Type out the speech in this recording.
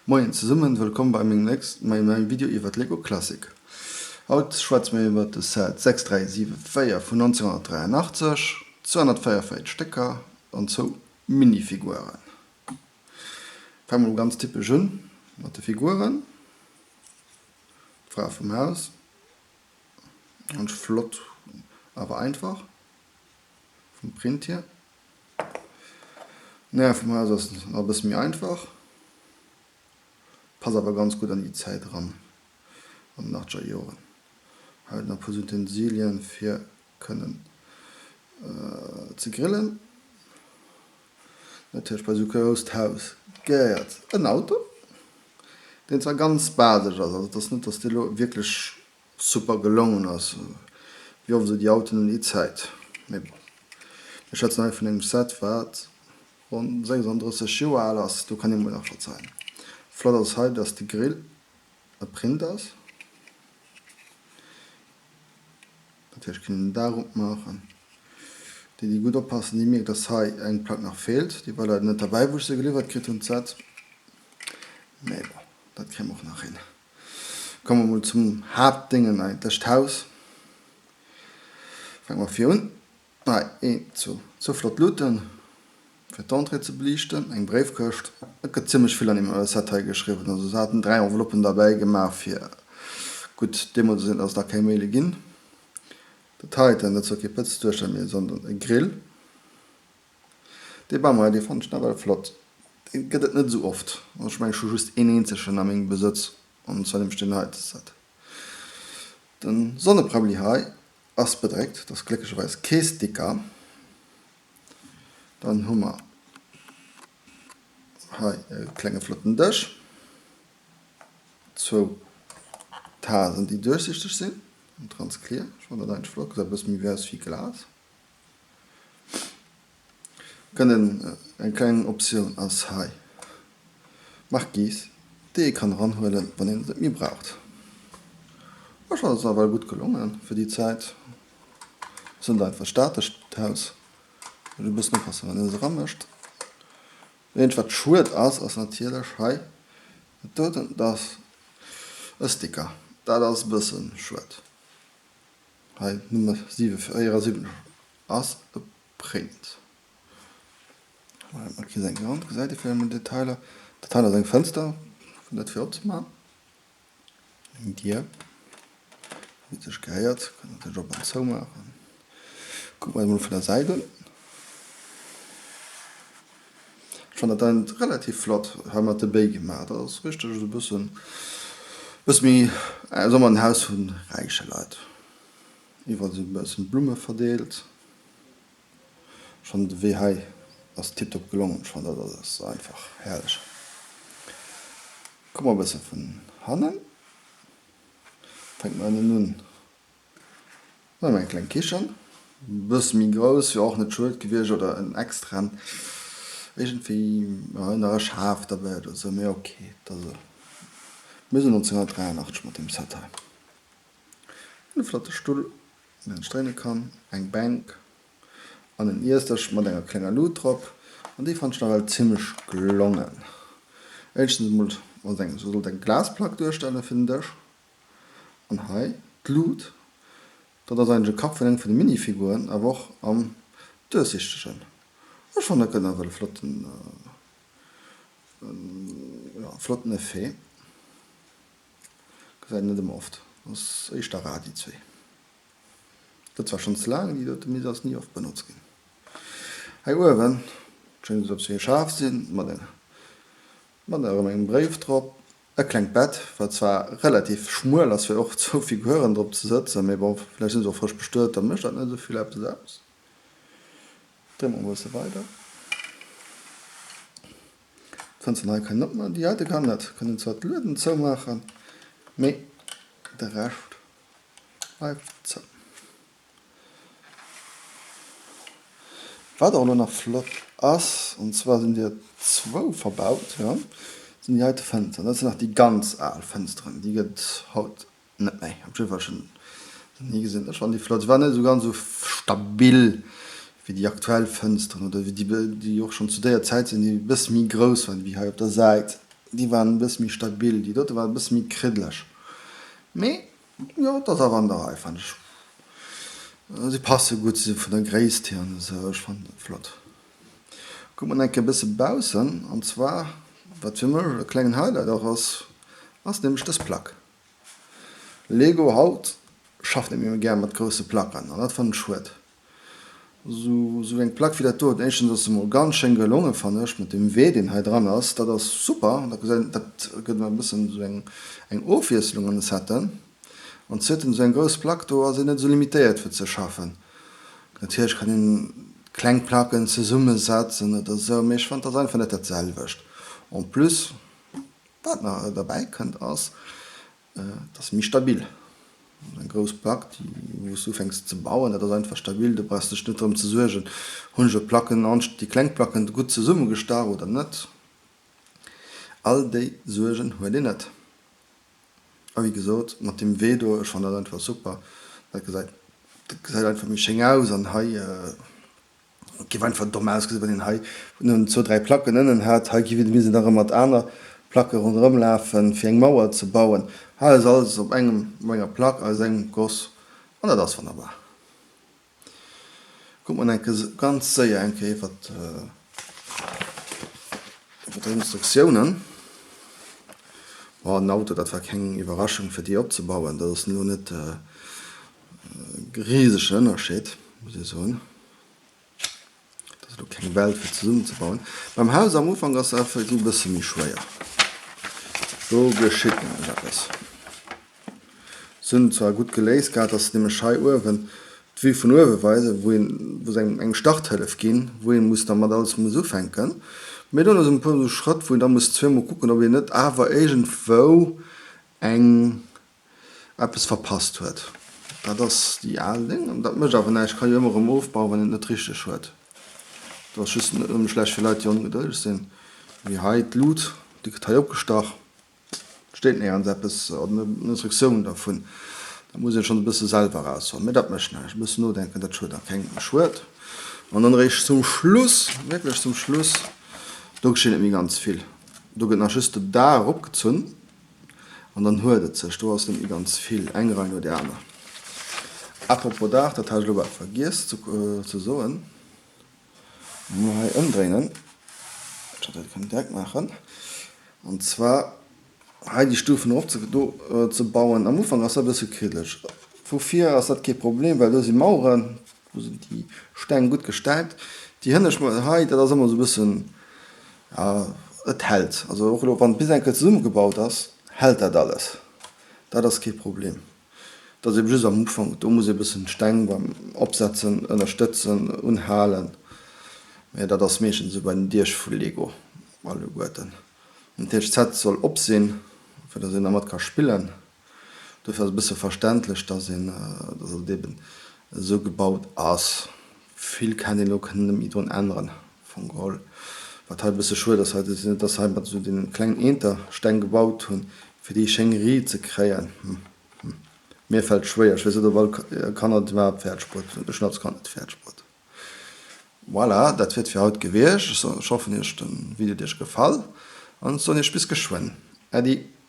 Moien zesummen, wëllkomm bei mengem nächsten mengem Video iwwert Lego Classic. Haut schwätze mir iwwert de Set 6374 vun 1983, 244 Stécker an zwou Minifiguren. Fänke mer mol ganz typesch un mat de Figuren. D'Fra vum Haus, ganz flott awer einfach vum Print hier. Den Här vum Haus ass nach e bësse méi einfach, passt awer ganz gutt an déi Zäit eran, an den achtzeger Joren. Hei nach e puer Utensilien fir kënnen ze grillen. Natierlech bei esou grousst Haus gehéiert en Auto, deen zwar ganz basesch ass, also et ass net, datt dee lo wierklech Super gelongen ass, wéi oft esou déi Autoen un déi Zäit. Mee bon, mir schwätzen hei vun engem Set wat ronn 36 Joer al ass, do kann ee mol nach verzeien. Flott ass hei dass de Grill e Print ass, natierlech kann een den Daach opmaachen. Déi déi gutt oppassen déi mierken dass hei eng Plack nach feelt, déi war leider net derbäi wou ech se geliwwert kritt hunn d'Set, mee bon dat kréie mer och nach hin. Komme mer mol zum Haaptdéngen eigentlech, d'Haus. Fänke mer vir un. Hei een, zwou, zwou flott Luuten, fir d'Entrée ze beliichten, eng Bréifkëscht. Et gëtt zimmlech vill an deem Set hei geschriwwen. Also se haten 3 Enveloppen derbäi gemaach fir, gutt, deemools ass et nach keng Maile ginn. Dat heiten, dat soll kee Pëtz duerstellen, mee sondern e Grill. Dee Bam hei, dee fannen ech nawell flott. Dee gëtt et net esou oft. Also ech mengen ech hu just een eenzegen a mengem Besëtz, an zwar nämlech deen heite Set. Den Sonneprabbeli hei ass bedréckt, dat ass glécklecherweis kee Sticker. Dann hu mer hei e klenge flotten Dësch, zwou Tasen déi duerchsichteg sinn, transclear, ech fannen dat eigentlech flott, gesäit e bësse méi aus wéi Glas. Kënnen eng kleng Optioun ass hei Marquise, déi ee kann eranhuelen, wann een se net méi braucht. Ech fannen et ass nawell gutt gelongen fir déi Zäit. Ass net einfach statesch d'Haus, muss e bëssen oppassen wann een se eramécht. Dat eenzegt wat schued ass, ass natierlech hei dat doten, dat ass e Sticker, dat ass e bëssen schued. Hei Nummer 74 ass e Print. Marquise eng Grande, gesäit ee vläicht emol Detailer. Dat hei ass eng Fënster, fir dat fir opzemaachen. Eng Dier, wéi et sech gehéiert, kann een natierlech op an zou maachen. Kucke mer emol vun der Säit un. Ech fannen dat eent relativ flott hei mat de Béi gemaach. Dat ass richteg esou e bëssen, bësse méi, soe mer en Haus vu räiche Leit. Iwwerall sinn e bëssen Blumme verdeelt. Ech fannen de Wee hei ass tiptop gelongen. Ech fannen dat ass einfach herrlech. Kucke mer e bësse vun hannen. Fänke mer ënnen un. Dann eng kleng Kichen, bësse méi grouss wier och net schued gewiescht oder en extraen iergendwéi nach e Schaf derbäi oder sou, mee ok, et ass mir sinn 1983 mat deem Set hei. En flotte Stull deen een dréine kann, eng Bänk an en Iessdësch mat enger klenger Lut drop an déi fannen ech nawell zimmlech gelongen. Éischtens emol ass eng, se sollt eng Glasplack duerstelle fir den Dësch. An hei d'Lut, dat ass eigentlech e Kapp vun engem vun de Minifiguren, awer och am duerchsichtegen. Ech fannen dat gëtt nawell e flotten, jo, flotten Effet. Gesäit een net ëmmer oft, ass éischter rar déi zwee. Gëtt zwar schonns laang déi dote, mee se ass ni oft benotzt ginn. Hei uewen schéngt et op zwee Schaf sinn, mat enger, mat erëm engem Bréif drop. E klengt Bett, wat zwar relativ schmuel ass fir och zwou Figuren drop ze sëtzen, mee bon, vläicht sinn se och frësch bestuet, da mécht dat net esou vill eppes aus. Dréi mer e bësse weider. D'Fënsteren hei kënnen opmaachen, déi heite kann net, kënnen zwar d'Lueden zoumaachen, mee de Rescht bleift zou. Wat och elo nach flott ass, an zwar sinn der zwou verbaut, jo, sinn déi heite Fënsteren. Dat sinn nach déi ganz al Fënsteren, déi gëtt et haut net méi, op jidde Fall ech hunn se ni gesinn. Ech fannen déi flott, se waren net esou ganz esou stabil wéi déi aktuell Fënsteren oder wéi déi, déi och schonn zu déier Zäit sinn, déi e bësse méi grouss waren, wéi hei op der Säit. Déi waren e bësse méi stabil, déi dote war e bësse méi kriddeleg. Mee jo, et ass awer an der Rei, fannen ech. Si passe gutt, si vun der Gréisst hier an esou, ech fannen dat flott. Kucke mer eng Kéier e bësse baussen, an zwar, wat fir mech e klengen Highlight och ass, ass nämlech dës Plack. Lego haut schafft net méi gär mat grousse Placken, an dat fannen ech schued. Sou eng Plack wéi dat do, éischtens ass se mol ganz schéin gelongen, fannen ech, mat deem Wee deen hei dran ass, dat ass super, dat gesäit, dat gëtt mer e bëssen sou eng eng Ofwiesslung an de Setten. An zweetens, sou eng grouss Plack, do ass een net sou limitéiert fir ze schaffen. Natierlech kann een kleng Placken zesummesetzen oder sou, mee ech fannen et ass einfach net dat selwecht. En plus, wat nach derbäi kënnt ass, Et ass méi stabil. Eng grouss Plack, déi wou s du ufänks ze bauen, dat ass einfach stabil. Do brauchs dech net drëm ze suergen, hunn ech elo d'Placken, déi kleng Placken gutt zesummegestach oder net. All déi Suergen huet een net. A wéi gesot, mat deem Wee do, ech fannen dat einfach super. Dat gesäit, dat gesäit einfach méi schéin aus an hei. Et géif einfach domm ausgesinn, wann een hei nëmmen zwou, dräi Placken ënnen hätt. Hei géif een missten nach ëmmer mat aner Placke ronderëm lafen, fir eng Mauer ze bauen. Hei ass alles op engem, op enger Plack, aus engem Goss, an dat ass wonnerbar. Kucke mer eng Kéier ganz séier eng Kéier iwwert, iwwert d'Instruktiounen. Bon, den Auto, dat war keng Iwwerraschung, fir déi opzebauen. Dat ass elo net e risegen Ënnerscheed, muss ee soen. Dat ass elo keng Welt fir zesummen ze bauen. Beim Haus am Ufank ass se effektiv e bësse méi schwéier. Do geschitt nämlech eppes. Se hunn zwar gutt geléist gehat, dass se nämlech hei uewen d'Vue vun uewe weisen, wou een, wou se engem eng Starthëllef ginn, wou ee muss da mat alles muss ufänken. Mee dono sinn e puer esou Schrëtt, wou een da muss zweemol kucken, ob een net awer iergendwou eng eppes verpasst huet. Dat ass déi al Ding. Dat mécht awer näischt, kann jo ëmmer erëm ofbauen, wann een et net richteg huet. Dat ass just net nëmme schlecht fir Leit, déi ongedëlleg sinn. Wéi hei d'Lut, déi gëtt hei opgestach. Steet néierens eppes an der Instruktioun dervun. Dat muss een schonn e bësse selwer erausfannen. Mee dat mécht näischt. E bëssen nodenken, dat schued a kengem. Schued. An dann eréischt zum Schluss, wierklech zum Schluss, do geschitt net méi ganz vill. Do gëtt nach just de Daach eropgezunn. An dann huet et sech, do ass net méi ganz vill, eng Rei no där aner. À propos Daach, dat hat ech elo bal vergiess ze soen, mol hei ëmdréinen, ech hat dat kënnen direkt maachen, an zwar hei déi Stufen erop ze do ze bauen. Am Ufank ass dat e bësse kriddeleg, vu vir ass dat kee Problem, well do si Maueren, do sinn déi Steng gutt gestäipt. Déi hënnescht hei, dat ass ëmmer esou e bëssen, Jo, et hält. Also och elo wann et bis eng Kéier zesummegebaut ass, hält dat alles. Dat ass kee Problem. Et ass ebe just am Ufank, do muss ee bëssen d'Steng beim Opsetzen ënnerstëtzen, unhalen. Mä dat ass meeschtens esou bei den Diech vu Lego alleguerten. Natierlech d'Set soll op sinn, fir datt een dermat ka spillen. Dofir ass e bësse verständlech, dass een, dass et eben esou gebaut ass. Vill kann een elo net méi drun änneren am Fong geholl. Wat hei e bësse schued ass, hei, dass se hei mat esou deenen klengen Eentersteng gebaut hunn, fir déi schéin riit ze kréien. Mir fält schwéier, ech weess net, ob all Kanner et iwwerhaapt fäerdeg bruet hunn. Ech hunn als Kand net fäerdeg bruet. Voilà, dat wier et fir haut gewiescht. Ech hoffen iech den Video huet iech gefall an ech soen iech bis geschwënn. Äddi.